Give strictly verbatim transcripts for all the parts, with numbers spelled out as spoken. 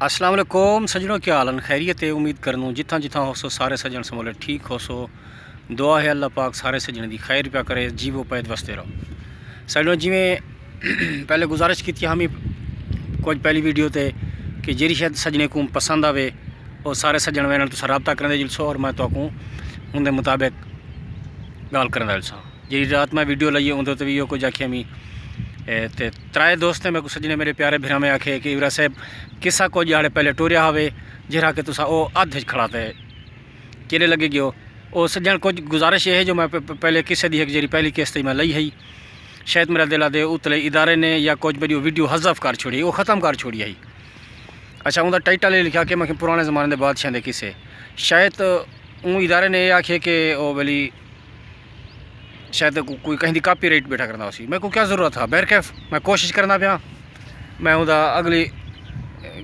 السلام علیکم سجنوں، کیا حال ہیں؟ خیریت ہے؟ امید کرنوں جتھاں جتھاں ہوسو سارے سجن سمولے ٹھیک ہوسو۔ دعا ہے اللہ پاک سارے سجن دی خیر پیا کرے، جیوو پید وسدے رہو۔ سجنوں، جیویں پہلے گزارش کیتی ہمی کچھ پہلی ویڈیو تے کہ جیڑھی شاید سجنے کو پسند آوے، او سارے سجن میرے نال تساں رابطہ کرندے جلسو اور میں تہاکوں اوندے مطابق ڳالھ کریندا ہلساں۔ جیڑھی رات میں ویڈیو لائی ہے، اوندے تے وی ایہو کجھ آکھیا می۔ اے، تے ترائے دوست ہیں میکوں سجنے، میرے پیارے بھراویں آکھے کہ عمران صاحب، قصہ کجھ ݙیہاڑے پہلے ٹوریا ہووے، جیڑھا کہ تساں او ادھ وچ کھڑا تے کیڑے لڳے ڳیو۔ او سجن، کجھ گزارش اے ہے جو میں پ-، پ-، پہلے قصے دی ہک جیڑھی پہلی قسط میں لائی ہئی، شاید میرا دل آہدے اتلے ادارے نے یا کجھ میری او ویڈیو حذف کر چھوڑی، او ختم کر چھوڑی ہئی۔ اچھا، اوندا ٹائٹل اے لکھیا کہ میں کہ پرانے زمانے دے بادشاہ دے قصے۔ شاید اوں ادارے نے اے آکھے کہ او ویلی شاید کو-، کوئی کہیں دی کاپی رائٹ بیٹھا کرنا ہوسی۔ میکوں کیا ضرورت ہا؟ بہرکیف، میں کوشش کرنا پیاں۔ میں اوندا اگلی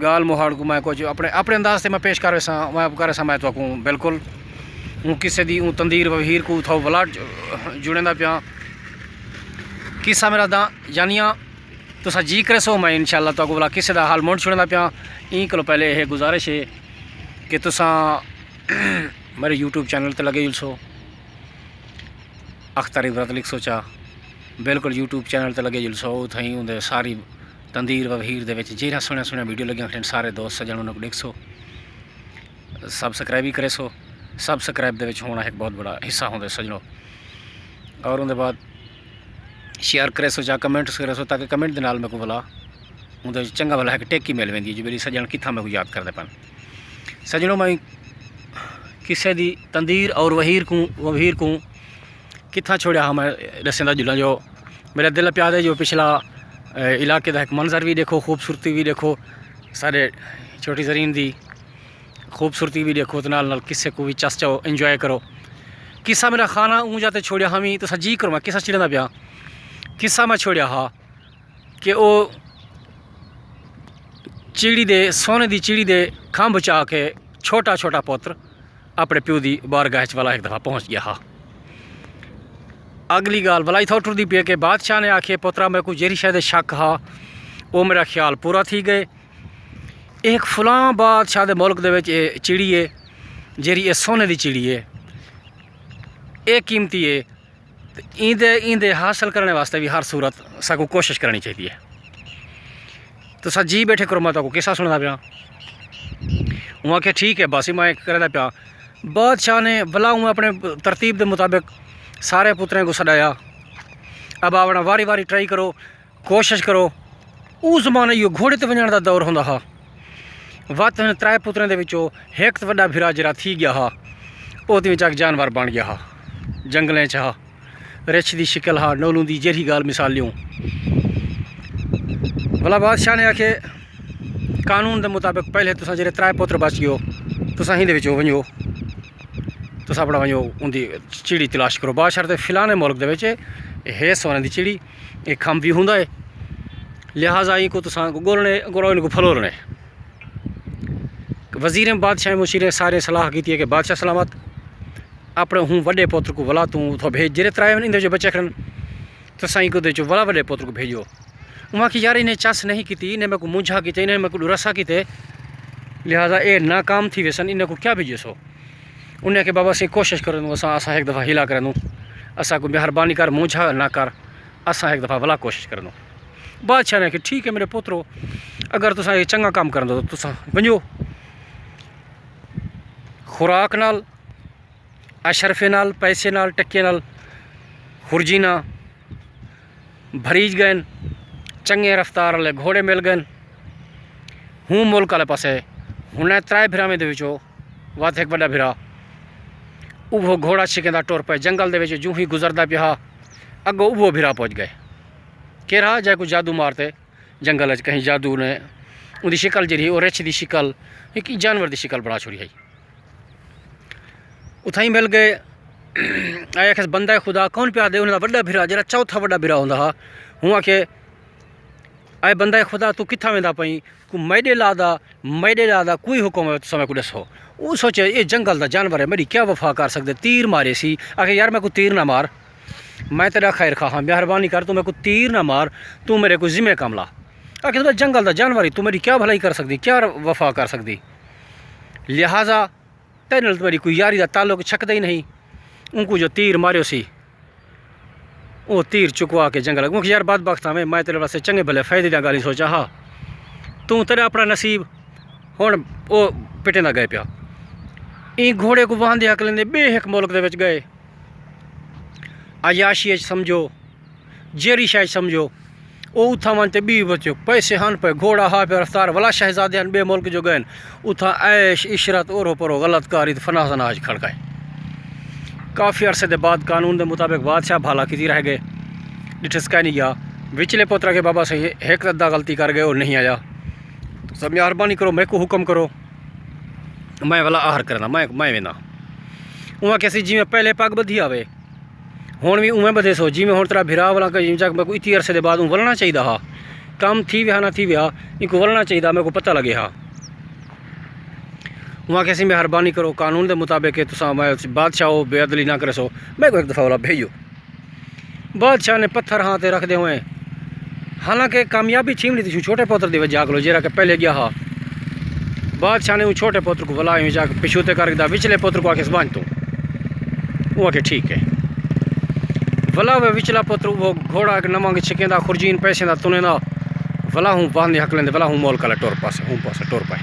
ڳالھ مہاڑ کو میں کچھ اپنے، اپنے انداز تے میں پیش کر ویساں، میں کر ویساں، میں تہاکوں بالکل اوں قصے دی، اوں تندیر وہیر کو اتھاؤ ولا ج-، جڑیندا پیاں۔ قصہ میرا داں جانیاں تساں جی کریسو، میں انشاءاللہ تہاکوں ولا قصے دا حال منڈھ چھڑیندا پیاں۔ ایں کولوں پہلے اے گزارش ہے کہ تساں میرے یوٹیوب چینل تے لڳے جلسو، اختر عبرت لکھسو چا، بالکل یوٹیوب چینل تے لڳے جلسو، اتھائیں اوندے ساری تندیر وہیر دے وچ جیڑھا سوہݨا سوہݨا ویڈیو لڳیاں کھڑن، سارے دوست سجن انہاں کوں ݙیکھسو، سبسکرائب وی کریسو۔ سبسکرائب دے وچ ہوݨا ہک بہت بڑا حصہ ہوندے سجنو۔ اور اوندے بعد شیئر کریسو چا کمنٹس کریسو، تاکہ کمنٹ دے نال میکوں ولا اوندے وچ چنڳا بھلا ہک ٹیکی مل ویندی ہے جو میری سجن کتھاں میکوں یاد کردے پن۔ سجنو، میں قصے دی تندیر اور وہیر کوں، وہیر کوں کتھاں چھوڑیا ہا، میں ݙسیندا جلاں جو میرا دل پیا آہدے جو پچھلا، اے، علاقے دا ہک منظر وی ݙیکھو، خوبصورتی وی ݙیکھو، سارے چھوٹی زرین دی خوبصورتی وی ݙیکھو تے نال نال قصے کوں وی چس چاؤ، انجوائے کرو۔ قصہ میرا خانہ اوں جاتے چھوڑیا ہمی، تساں جی کرو میں قصہ چھڑیندا پیاں۔ قصہ میں چھوڑیا ہا کہ او چڑی دے، سونے دی چڑی دے کھمب چا کے چھوٹا چھوٹا پتر اپݨے پیو دی بارگاہ اچ ولا ہک دفعہ پہنچ ڳیا ہا۔ اڳلی ڳالھ ولا اتھاؤ ٹردی پئی ہے کہ بادشاہ نے آکھے، پترا، میکوں جیڑھی شے دے شک ہا، او میرا خیال پورا تھی ڳئے۔ اے ہک فلاں بادشاہ دے ملک دے وچ اے چڑی ہے، جیڑھی اے سونے دی چڑی ہے، اے قیمتی ہے۔ تے ایندے، ایندے حاصل کرݨ واسطے وی ہر صورت ساکوں کوشش کرݨی چاہیدی ہے۔ تساں جی ٻیٹھے کرو، میں تہاکوں قصہ سݨدا پیاں۔ اوں آکھیا، ٹھیک ہے باسی، میں کریندا پیاں۔ بادشاہ نے ولا اوں اپݨے ترتیب دے مطابق سارے پتریں کوں سݙایا۔ اب آوݨا واری واری ٹرائی کرو، کوشش کرو۔ اوں زمانے ایہو گھوڑے تے ونڄݨ دا دور ہوندا ہا۔ وت ہن ترائے پتریں دے وچوں ہک وݙا بھرا جیڑھا تھی ڳیا ہا، او تیں وچ ہک جانور بݨ ڳیا ہا، جنگلیں چ ہا، رچھ دی شکل ہا، نولوں دی جیڑھی ڳالھ مثال لیوں۔ ولا بادشاہ نے آکھے، قانون دے مطابق پہلے تساں جیڑھے ترائے پتر بچ ڳیو، تساں ہیندے وچوں ونڄو، تساں اپݨا ونڄو اوندی چڑی تلاش کرو۔ بادشاہ تے فلانے ملک دے وچ ہے سونے دی چڑی، اے کھمب وی ہوندا ہے، لہٰذا ایں کوں تساں ڳولݨے، ڳولو، ایں کوں پھلولݨے۔ وزیریں، بادشاہیں، مشیریں سارے صلاح کیتی ہے کہ بادشاہ سلامت، اپݨے ہوں وݙے پتر کوں ولا توں اتھاں بھیج، جیڑھے ترائے ہن ایندے جو بچے کھڑن، تساں اینکوں دے چوں ولا وݙے پتر کوں بھیجو۔ اوں آکھی، یار، انہیں چس نہیں کیتی، انہیں میکوں مونجھا کیتے، انہیں میکوں ݙرسا کیتے، لہٰذا اے ناکام تھی ویسن، انہیں کوں کیا بھیجیسو؟ انہیں آکھیا، بابا، اسیں کوشش کریندوں، اساں، اساں ہک دفعہ حیلہ کریندوں، اساں کوں مہربانی کر، مونجھا نہ کر، اساں ہک دفعہ ولا کوشش کریندوں۔ بادشاہ نے آکھیا، ٹھیک ہے میرے پترو، اگر تساں اے چنڳا کم کریندو تاں تساں ونڄو۔ خوراک نال، اشرفے نال، پیسے نال، ٹکے نال، خرجینہ بھریج ڳئن، چنڳے رفتار آلے گھوڑے مل ڳئن۔ ہوں ملک آلے پاسے ہݨے ترائے بھراویں دے وچوں وت ہک وݙا بھرا، اوہو گھوڑا چھکیندا ٹر پئے۔ جنگل دے وچ جوں ہی گزردا پیا ہا، اڳوں اوہو بھرا پہنچ ڳئے۔ کیڑھا؟ جئیں کوں جادو مار تے جنگل اچ کہیں جادو نے اوندی شکل جیڑھی، او رچھ دی شکل، ہک جانور دی شکل بݨا چھوڑی ہئی۔ اتھائیں مل ڳئے۔ اے آکھیس، بندہ خدا کون پیا آہدے؟ انہاں دا وݙا بھرا، جیڑھا چوتھا وݙا بھرا ہوندا ہا، ہوں آکھے، اے بندہ خدا، توں کتھاں ویندا پئیں؟ کوں میݙے لا دا، میݙے لا دا کوئی حکم ہووے تساں میکوں ݙسو۔ اوں سوچے، اے جنگل دا جانور ہے، میݙی کیا وفا کر سڳدے، تیر ماریسی۔ آکھے، یار، میکوں تیر نہ مار، میں تیݙا خیر خواہ ہاں، مہربانی کر، توں میکوں تیر نہ مار، توں میݙے کوئی ذمے کم لا۔ آکھے، توں جنگل دا جانور ہی، توں میری کیا بھلائی کر سکدی، کیا وفا کر سکدی؟ لہٰذا تیرے نال میری کوئی یاری دا تعلق چھکدا ہی نہیں۔ اونکوں جو تیر ماریو سی، او تیر چکوا کے جنگل، کیونکہ یار، بدبخت ہاں میں، میں تیرے واسطے چنگے بھلے فائدے دیاں ڳالھیں سوچا ہا۔ توں تیرا اپݨا نصیب، ہݨ او پٹیندا ڳئے پیا۔ ایں گھوڑے کوں واہندے ہکلیندے ٻئے ہک ملک دے وچ ڳئے۔ عیاشی اچ سمجھو، جیڑھی شے اچ سمجھو، او اتھاں ونڄ تے ٻی بچو، پیسے ہن پئے، گھوڑا ہا پیا رفتار، ولا شہزادے ہن ٻئے ملک جو ڳئن، اتھاں عیش عشرت، اورو پرو، غلط کاری تے فنا ثنا اچ کھڑ ڳئے۔ کافی عرصے دے بعد قانون دے مطابق بادشاہ بھالا کیتی رہ ڳئے، ݙٹھس کائنی ڳیا۔ وچلے پتر آکھے، بابا سئیں، ہک ادھا غلطی کر ڳئے، او نہیں آیا، تساں مہربانی کرو، میکوں حکم کرو، میں ولا آہر کرنا، میں، میں وینداں۔ اوں آکھیا سی، جیویں پہلے پڳ ٻدھی آوے، ہݨ وی اونویں ٻدھیسو، جیویں ہݨ تیݙا بھرا ولا، کہ جیویں چاک میکوں اتی عرصے دے بعد اوں ولݨا چاہیدا ہا، کم تھی ویا نہ تھی ویا، اینکوں ولݨا چاہیدا، میکوں پتہ لڳے ہا۔ اوں آکھیا سی، مہربانی کرو، قانون دے مطابق کہ تساں، میں بادشاہ ہو، بے عدلی نہ کریسو، میکوں ہک دفعہ ولا بھیڄو۔ بادشاہ نے پتھر ہاں تے رکھدے ہوئے، حالانکہ کامیابی تھیوݨی سی چھوٹے پتر دی وجہ کولو، جیڑھا کہ پہلے ڳیا ہا۔ بادشاہ نے اوں چھوٹے پتر کوں ولا ایویں چا کے پچھوتے کر گھدا، وچلے پتر کوں آکھیس، ونڄ توں۔ اوں آکھیا، ٹھیک ہے۔ ولا وہ وچلا پتر، وہ گھوڑا ہک نواں چھکیندا، خرجین پیسیں دا تنیندا، ولا ہوں واہندے ہکلیندے، ولا ہوں مول کلا ٹر پاسے، ہوں پاسے ٹر پئے۔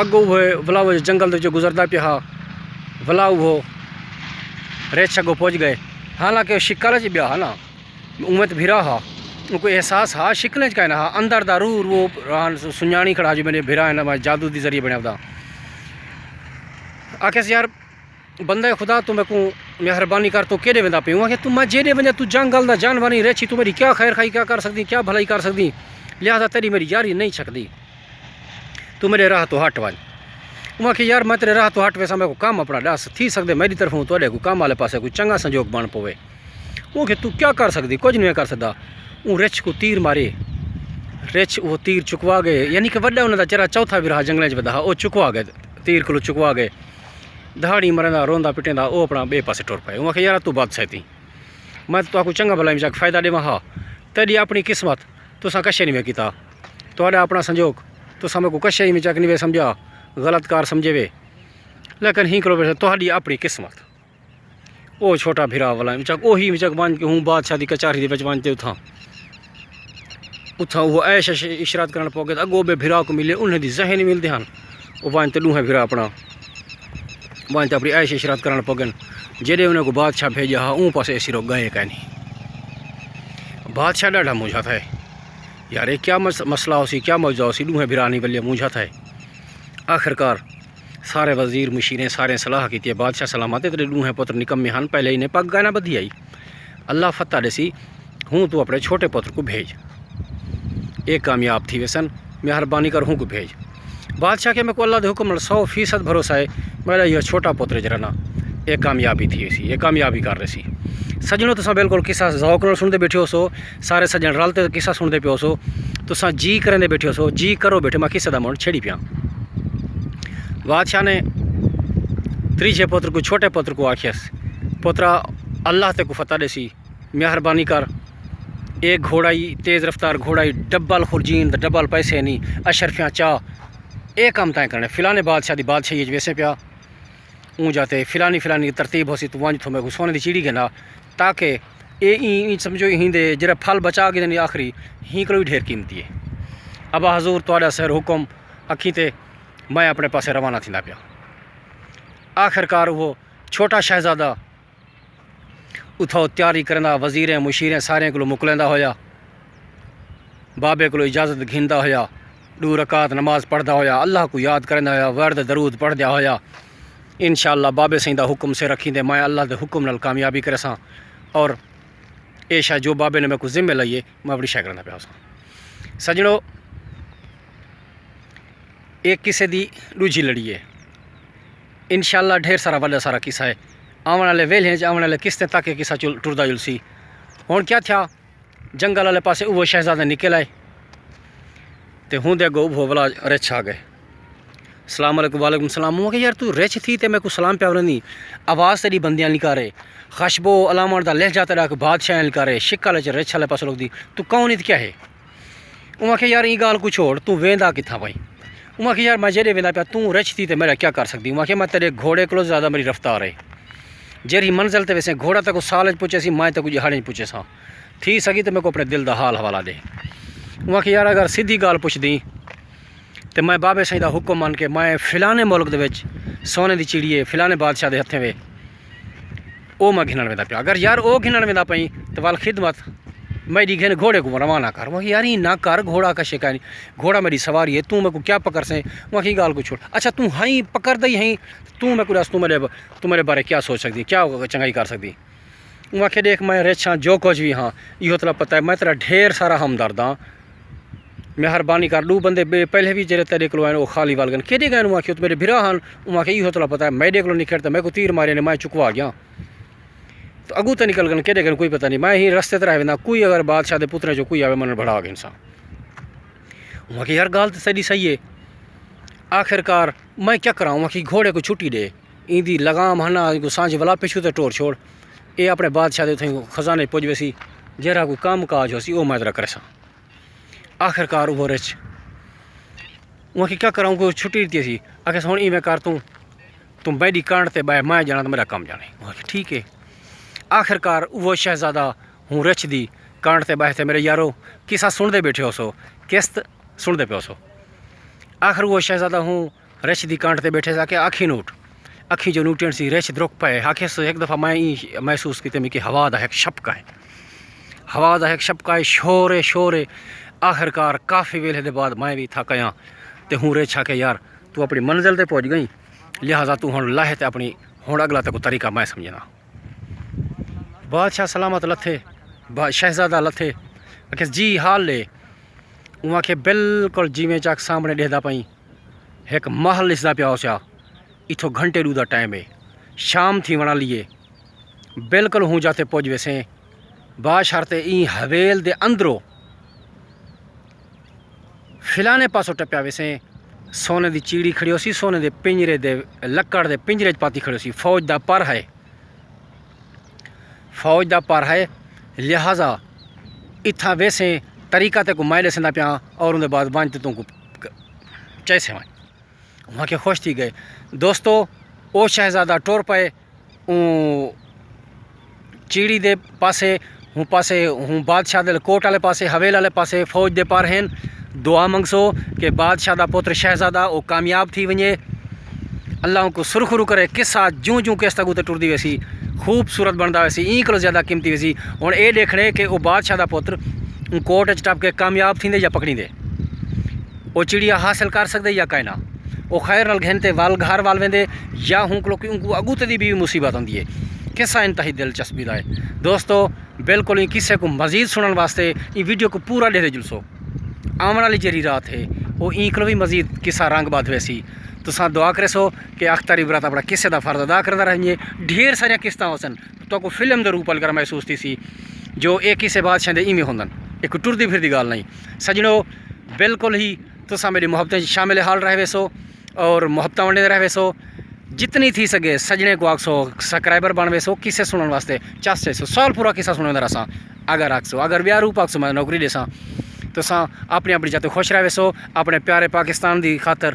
اڳوں وہ ولا وہ جنگل دے وچوں گزردا پیا ہا، ولا وہ رچھ اڳوں پڄ ڳئے، حالانکہ شکل اچ ٻیا ہا نا۔ اونویں تے بھرا ہا، اونکوں احساس ہا، شکلیں اچ کائنا ہا، اندر دا روح، روح راہن سنڄاݨی کھڑا جو میݙے بھرا ہن، میں جادو دی ذریعے بݨیا ودا۔ آکھیس، یار بندہ خدا، توں میکوں مہربانی کر، توں کیݙے ویندا پئیں؟ اوں آکھیا، توں، میں جیݙے ونڄاں، توں جنگل دا جانور ہیں، رچھ ہیں، توں میݙی کیا خیر خواہی کیا کر سڳدیں، کیا بھلائی کر سڳدیں؟ لہٰذا تیݙی میݙی یاری نہیں چھکدی۔ توں میݙے راہ توں ہٹ ونڄ۔ اوں آکھیا، یار میں تیݙے راہ توں ہٹ ویساں، میکوں کم اپݨا ݙس، تھی سڳدے میݙی طرفوں تہاݙے کوں کم آلے پاسے کوئی چنڳا سنجوگ بݨ پووے۔ اوں آکھیا، توں کیا کر سڳدیں؟ کجھ نہیں کر سڳدا۔ اوں رچھ کوں تیر مارے، رچھ او تیر چکوا ڳئے، یعنی کہ وݙا انہاں دا چرا چوتھا بھرا جنگلیں اچ ودا ہا، او چکوا ڳئے، تیر کولوں چکوا ڳئے۔ دھاڑی مریندا، روندا پٹیندا او اپݨا ٻئے پاسے ٹر پئے۔ اوں آکھیا، یار توں بادشاہ تیں، میں تاں تہاکوں چنڳا بھلا ایویں چا کے فائدہ ݙیواں ہا، تیݙی اپݨی قسمت، تساں کشے نہیں وے کیتا، تہاݙا اپݨا سنجوگ، تساں میکوں کشے ایویں چا کے نہیں وے سمجھا، غلط کار سمجھے وے، لیکن ہیں کولو ویسے تہاݙی اپݨی قسمت۔ او چھوٹا بھرا ولا ایویں چا کے، اوہی ایویں چا کے ونڄ کے ہوں بادشاہ دی کچہری دے وچ ونڄ تے اتھاں، اتھاں او عیش عش-، عشرت کرݨ پو ڳئے، اڳوں ٻئے بھرا کوں ملے، انہیں دی ذہن ملدے ہن، او ونڄ تے ݙوہیں بھرا اپݨا ونڄ تے اپݨی عیش عشرت کرݨ پو ڳئن۔ جیݙے انہیں کوں بادشاہ بھیڄا ہا، اوں پاسے اے سرو ڳئے کائنی۔ بادشاہ ݙاڈھا مونجھا تھئے، یار اے کیا مس-، مسئلہ ہوسی، کیا معجزہ ہوسی، ݙوہیں بھرا نہیں ولے، مونجھا تھئے۔ آخرکار سارے وزیر مشیریں سارے صلاح کیتی ہے، بادشاہ سلامت ہے، تیݙے ݙوہیں پتر نکمے ہن، پہلے انہیں پڳ کائنا ٻدھی ہئی، اللہ فتح ݙیسی، ہوں توں اپݨے چھوٹے پتر کوں بھیڄ، اے کامیاب تھی ویسن، مہربانی کر ہوں کوں بھیڄ۔ بادشاہ آکھیا، میکوں اللہ دے حکم نال سو فیصد بھروسہ ہے، میݙا ایہو چھوٹا پتر جیڑھا نا، اے کامیابی تھی ویسی، اے کامیابی کر ݙیسی۔ سڄݨو، تساں بالکل قصہ ذوق نال سݨدے ٻیٹھے ہوسو، سارے سڄݨ رل تے قصہ سݨدے پئے ہوسو، تساں جی کریندے ٻیٹھے ہوسو، جی کرو ٻیٹھے، میں قصے دا منڈھ چھیڑی پیاں۔ بادشاہ نے تریجھے پتر کوں، چھوٹے پتر کوں آکھیس، پترا، اللہ تیکوں فتح ݙیسی، مہربانی کر، اے گھوڑا ہی، تیز رفتار گھوڑا ہی، ڈبل خرجین تے ڈبل پیسے نی، اشرفیاں چا، اے کم تیں کرݨے، فلانے بادشاہ دی بادشاہی اچ ویسے پیا، اوں جاتے فلانی فلانی ترتیب ہوسی، توں ونڄ تھوں میکوں سونے دی چیڑی گھن آ، تاکہ اے ایں، ایں سمجھو ایندے جیڑھا پھل بچا ڳھدن آخری، ہیں کولوں وی ڈھیر قیمتی ہے۔ ابا حضور، تہاݙا سر حکم اکھیں تے، میں اپݨے پاسے روانہ تھیندا پیاں۔ آخرکار وہ چھوٹا شہزادہ اتھاں تیاری کریندا، وزیریں مشیریں ساریں کولوں مکلیندا ہویا، بابے کولوں اجازت گھندا ہویا، ݙو رکعت نماز پڑھدا ہویا، اللہ کوں یاد کریندا ہویا، ورد درود پڑھدا ہویا، انشاءاللہ بابے سئیں دا حکم سر رکھیندے میں اللہ دے حکم نال کامیابی کریساں۔ اور اے شے جو بابے نے میکوں ذمے لائی ہے، میں اپݨی شے کریندا پیا ہوساں۔ سڄݨو، اے قصے دی ݙوجھی لڑی ہے۔ انشاءاللہ ڈھیر سارا وݙا سارا قصہ ہے۔ آوݨ والے ویلھیں اچ، آوݨ والے قسطیں تک اے قصہ چل، ٹردا جلسی۔ ہݨ کیا تھیا؟ جنگل والے پاسے اوہو شہزادے نکل آئے تے ہوندے اڳوں اوہو ولا رچھ آ ڳئے۔ السلام علیکم، وعلیکم السلام۔ اوں آکھیا، یار توں رچھ تھی تے میکوں سلام پیا ورندیں، آواز تیݙی بندیاں آلی کر ہے، خشبو الاوݨ دا لہجہ تیݙا کوئی بادشاہیں آلی کر ہے، شکل اچ رچھ والے پاسے لڳدی، توں کون ات کیا ہے؟ اوں آکھیا، یار ایں ڳالھ کوں چھوڑ، توں ویندا کتھاں پئیں؟ اوں آکھیا، یار میں جیݙے ویندا پیا، توں رچھ تھی تے میݙا کیا کر سڳدی؟ اوں آکھیا، میں تیݙے گھوڑے کولوں زیادہ میݙی رفتار ہے۔ جیڑھی منزل تے ویسیں، گھوڑا تیکوں سال اچ پچیسی، میں تیکوں ݙیہاڑیں اچ پچیساں۔ تھی سڳی تے میکوں اپݨے دل دا حال حوالہ ݙے۔ اوں آکھیا، یار اگر سدھی ڳالھ پچھدیں تے میں بابے سئیں دا حکم من کے میں فلانے ملک دے وچ سونے دی چڑی ہے، فلانے بادشاہ دے ہتھیں وے، او میں گھنݨ ویندا پیا۔ اگر یار او گھنݨ ویندا پئیں تے ول خدمت میݙی گھن گھوڑے کوں روانہ کر۔ اوں آکھیا، یار ایں نہ کر، گھوڑا کشے کائنی، گھوڑا میݙی سواری ہے، توں میکوں کیا پکڑسیں؟ اوں آکھیا، ایں ڳالھ کوں چھوڑ۔ اچھا توں ہئیں پکڑدا ہی ہئیں، توں میکوں ݙس، توں میݙے، توں میݙے بارے کیا سوچ سڳدی، کیا چنڳائی کر سڳدی؟ اوں آکھیا، ݙیکھ میں رچھ ہاں، جو کجھ وی ہاں، ایہو تیݙا پتہ ہے میں تیݙا ڈھیر سارا ہمدرد ہاں۔ مہربانی کر، ݙو بندے ٻئے پہلے وی جیڑھے تیݙے کولوں آئن او خالی ول ڳن، کیݙے ڳئن؟ اوں آکھیا، او تے میݙے بھرا ہن۔ اوں آکھیا، ایہو تیݙا پتہ ہے میݙے کولوں نکھڑ تے میکوں تیر مارے نے، میں چکوا ڳیاں۔ تے اڳوں تے نکل ڳن، کیݙے ڳئن کوئی پتہ نہیں، میں ایں رستے تے رہ ویندا، کوئی اگر بادشاہ دے پتریں چوں کوئی آوے، میں انہاں نوں بھڑا گھنساں۔ اوں آکھیا، یار ڳالھ تے تیݙی صحیح ہے، آخر کار میں کیا کراں؟ اوں آکھیا، گھوڑے کوں چھٹی ݙے، ایندی لغام ہنا، اینکوں سانجھ ولا پچھوں تے ٹور چھوڑ، اے اپݨے بادشاہ دے اتھیں خزانے پڄ ویسی، جیڑھا کوئی کم کاج ہوسی او میں تیݙا کریساں۔ آخر کار اوہو رچھ، اوں آکھیا، کیا کراں؟ اوں کوں چھٹی ݙتی سی۔ آکھیس، ہݨ ایویں کر، توں، توں میݙی کنڈ تے ٻہہ، میں ڄاݨاں تاں میݙا کم ڄاݨیں۔ اوں آکھیا، ٹھیک ہے۔ آخر کار اوہو شہزادہ ہوں رچھ دی کنڈ تے ٻہہ تے، میݙے یارو، قصہ سݨدے ٻیٹھے ہوسو، قسط سݨدے پئے ہوسو۔ آخر اوہو شہزادہ ہوں رچھ دی کنڈ تے ٻیٹھے سا کہ اکھیں نوٹ، اکھیں جو نوٹن سی، رچھ درک پئے۔ آکھیس، ہک دفعہ میں ایں محسوس کیتے میکوں ہوا دا ہک شپکا ہے، ہوا دا ہک شپکا ہے، شور ہے، شور ہے۔ آخر کار کافی ویلھے دے بعد میں وی تھک آیاں تے ہوں رچھ آکھے، یار توں اپݨی منزل تے پہنچ ڳئیں، لہذا توں ہݨ لہہ تے اپݨی، ہݨ اڳلا تیکوں طریقہ میں سمجھانداں۔ بادشاہ سلامت لتھے، با-، شہزادہ لتھے، آکھیس، جی حال ہے؟ اوں آکھے، بالکل جیویں چاک سامݨے ݙیہدا پئیں، ہک محل ݙسدا پیا ہوسیا، اتھوں گھنٹے ݙو دا ٹائم ہے، شام تھیوݨ آلی ہے، بالکل ہوں جاتے پڄ ویسیں۔ بادشاہ تے ایں حویل دے اندروں فلانے پاسوں ٹپیا ویسیں، سونے دی چیڑی کھڑی ہوسی، سونے دے پنجرے دے، لکڑ دے پنجرے اچ پاتی کھڑی ہوسی، فوج دا پر ہے، فوج دا پر ہے، لہذا اتھاں ویسیں، طریقہ تیکوں میں ݙسیندا پیاں، اور اوندے بعد ونڄ تے توں کوں چیسے ونڄ۔ اوں آکھے، خوش تھی ڳئے۔ دوستو، او شہزادہ ٹر پئے، اوں چیڑی دے پاسے، ہوں پاسے، ہوں بادشاہ دے کوٹ آلے پاسے، حویل آلے پاسے فوج دے پر ہن۔ دعا منگسو کہ بادشاہ دا پتر شہزادہ او کامیاب تھی ونڄے۔ اللہ اونکوں سرخرو کرے۔ قصہ جوں جوں قسط اڳوں تے ٹردی ویسی، خوبصورت بݨدا ویسی، ایں کولوں زیادہ قیمتی ویسی۔ ہݨ اے ݙیکھݨے کہ او بادشاہ دا پتر اوں کوٹ اچ ٹپ کے کامیاب تھیندے یا پکڑیندے، او چڑیا حاصل کر سڳدے یا کائنا۔ او خیر نال گھن تے ول گھر ول ویندے یا ہوں کولوں کوئی اونکوں اڳوں تے دی بھی مصیبت آندی ہے۔ قصہ انتہائی دلچسپی دا ہے۔ دوستو، بالکل ایں قصے کوں مزید سݨݨ واسطے ایں ویڈیو کوں پورا ݙیہدے جلسو۔ آوݨ آلی جیڑھی رات ہے، او ایں کولوں وی مزید قصہ رنگ ٻدھ ویسی۔ تساں دعا کریسو کہ اختر عبرت اپݨا قصے دا فرض ادا کریندا رہ ونڄے۔ ڈھیر ساریاں قسطاں ہوسن، تہاکوں فلم دے روپ ول کر محسوس تھیسی جو اے قصے بادشاہ دے ایویں ہوندن، اے کوئی ٹردی پھردی ڳالھ نئیں۔ سڄݨو، بالکل ہی تساں میݙی محبتیں اچ شامل حال رہ ویسو اور محبتاں ونڈیندے رہ ویسو۔ جتنی تھی سڳے سڄݨیں کوں آکھسو، سبسکرائبر بݨ ویسو، قصے سݨݨ واسطے چس چیسو۔ سال پورا قصہ سݨیندا رہساں۔ اگر آکھسو، اگر ٻیا روپ آکھسو، میں نوکری ݙیساں۔ تساں اپݨی اپݨی جاہ تے خوش رہ ویسو، اپݨے پیارے پاکستان دی خاطر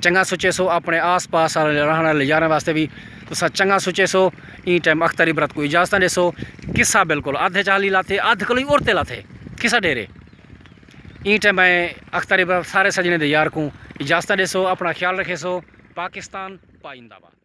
چنڳا سوچیسو، اپݨے آس پاس آلے رہݨ آلے یاراں واسطے وی تساں چنڳا سوچیسو۔ ایں ٹائم اختر عبرت کوں اجازتاں ݙیسو۔ قصہ بالکل ادھ اچ ہلی لاتے، ادھ کولوں ہی ارتے لاتے، قصہ ڈھیر ہے۔ ایں ٹائم میں اختر عبرت سارے سڄݨیں دے یار کوں اجازتاں ݙیسو، اپݨا خیال رکھیسو۔ پاکستان پائندہ باد۔